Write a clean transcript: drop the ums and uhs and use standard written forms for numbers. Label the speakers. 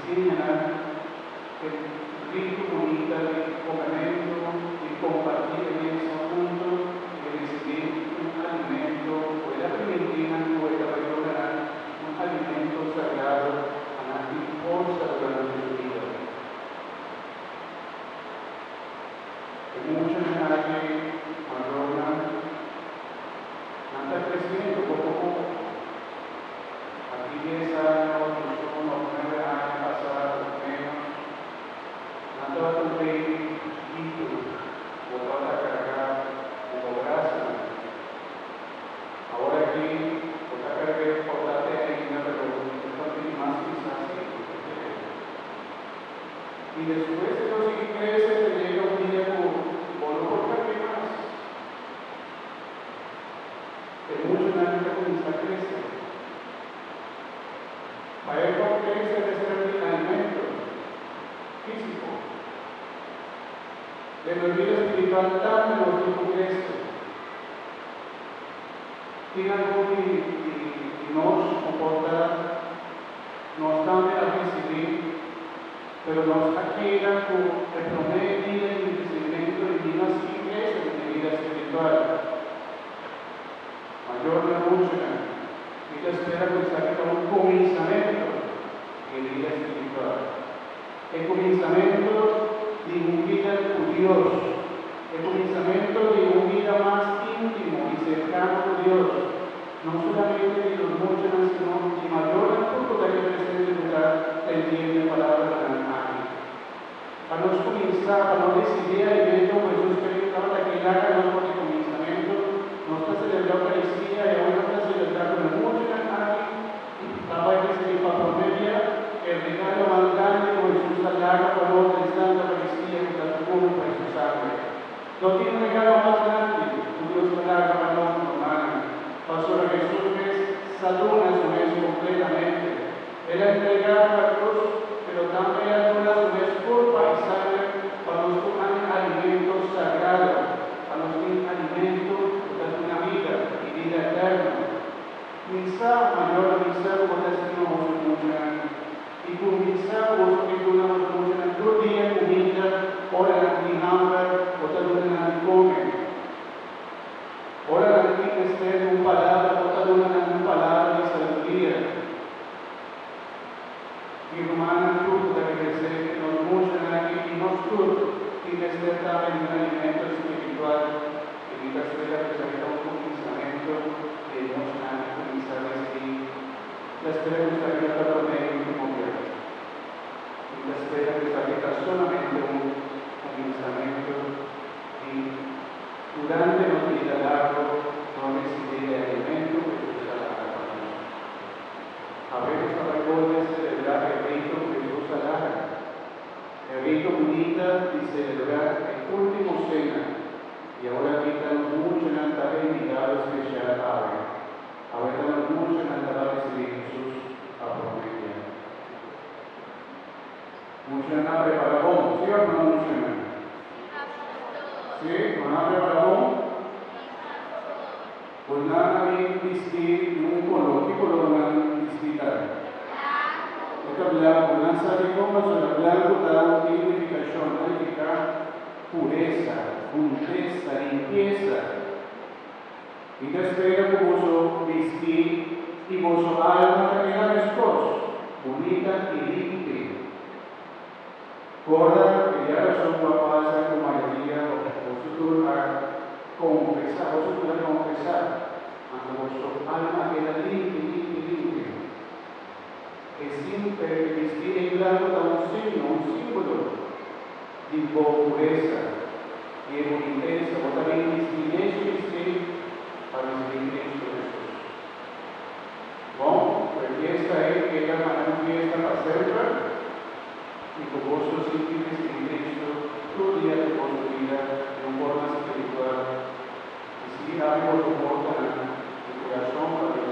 Speaker 1: Siña nan e rito bunita di komementu, di kompartí e mesa huntu i risibí un alimento ku el a primintí nan ku e ta bai duna nan, un alimento sagrado pa nan tin forsa durante su bida. E muchanan aki, mayornan, nan ta kresiendo poko poko. Aki 10 aña òf 11 òf 9 aña pasá òf ménos, nan tabata un baby chikitu ku bo tabata kargá ku bo brasanan. Awor aki bo ta karg'é por ta te ainda, pero e ta un tiki mas pisá sí, bo ta kere. I despues e lo sigui krese te yega un dia ku bo no por karg'é mas. E muchanan ta kuminsá krese. Pa e por krese mester di alimento físiko. Den nos bida spiritual tambe nos tin ku krese. Tin algun di di nos ku por ta nos tambe a risibí, pero nos a keda ku e promé dia di risibimentu i ni no a sigui krese den e bida spiritual. Mayornan muchanan, mi ta spera ku esaki ta un kuminsamentu di e bida spiritual. E kuminsamentu di un bida ku Dios. E kuminsamentu di un bida mas íntimo i serkano ku Dios. No solamente di nos muchanan sino di mayornan tur ku ta aki presente ku ta tendiendo e palabranan aki. Pa nos kuminsá, pa nos risibí e alimento ku Hesus Kristu tabata ke laga nos for di kuminsamentu, nos ta selebrá Eukaristia i awe nos ta selebrá ku e muchanan aki ta bai risibí pa promé bia e regalo mas grandi ku Hesus a laga pa nos den Santa Eukaristia ku ta su kurpa i su sangre. No tin regalo mas grandi ku Dios ta laga pa nos, rumannan, pasobra Hesus mes sa duna su mes kompletamente. El a entregá riba krus, pero tambe el a duna su mes kurpa i sangre pa nos tur haña alimento sagrado, pa nos tin alimento ku ta duna bida i bida eterno. Kuminsá, mayornan, minsá ku bo ta stima boso muchanan, i kuminsá ku boso ke duna boso muchanan tur dia kuminda ora nan tin hamber, bo ta duna nan di kome. Ora nan tin mester di un palabra, bo ta duna nan un palabra di sabiduria. Mi rumannan tur ku ta presente, nos muchanan aki i nos tur tin mester tambe di un alimento spiritual i mi ta spera ku esaki ta un kuminsamentu di e muchanan a kuminsá risibí. Mi ta spera ku esaki no ta promé i último biaha. Mi ta spera ku esaki ta solamente un kuminsamentu di durante nos bida largu nos risibí e alimento ku Hesus a laga pa nos. Awe nos ta bai bolbe selebrá e rito ku Hesus a laga, e rito bunita di selebrá e último sena, i awor aki ta nos muchanan ta e invitado spesial awe. Awe ta nos muchanan ta bai risibí Hesus pa promé bia. Muchanan a prepará bon, sí òf no muchanan? Sí, nan a prepará bon? Pues nan a bin bisti di un koló. Ki koló nan bisti ta? E ta blanku. Nan sa dikon pasobra blanku ta un identifikashon, ta nifiká puresa, buntesa, limpiesa. Mi ta spera ku boso bisti i boso alma ta keda meskos, bunita i limpi. Corda e diarason cu a pasa cu mayoria boso tur a confesa, boso tur a confesa, anto boso alma a keda limpi, limpi, limpi. E sin, e bisti en blanco ta un signo, un simbolo di bo puresa y e bunitesa. Bo ta bin bisti mesun bisti pa ricibi Cristo Jesus. Bon, cu e fiesta ei keda manera un fiesta pa semper i cu boso sinti ricibi Cristo tur dia den boso bida den un forma spiritual i sigui habri boso portanan di curason pa Dios.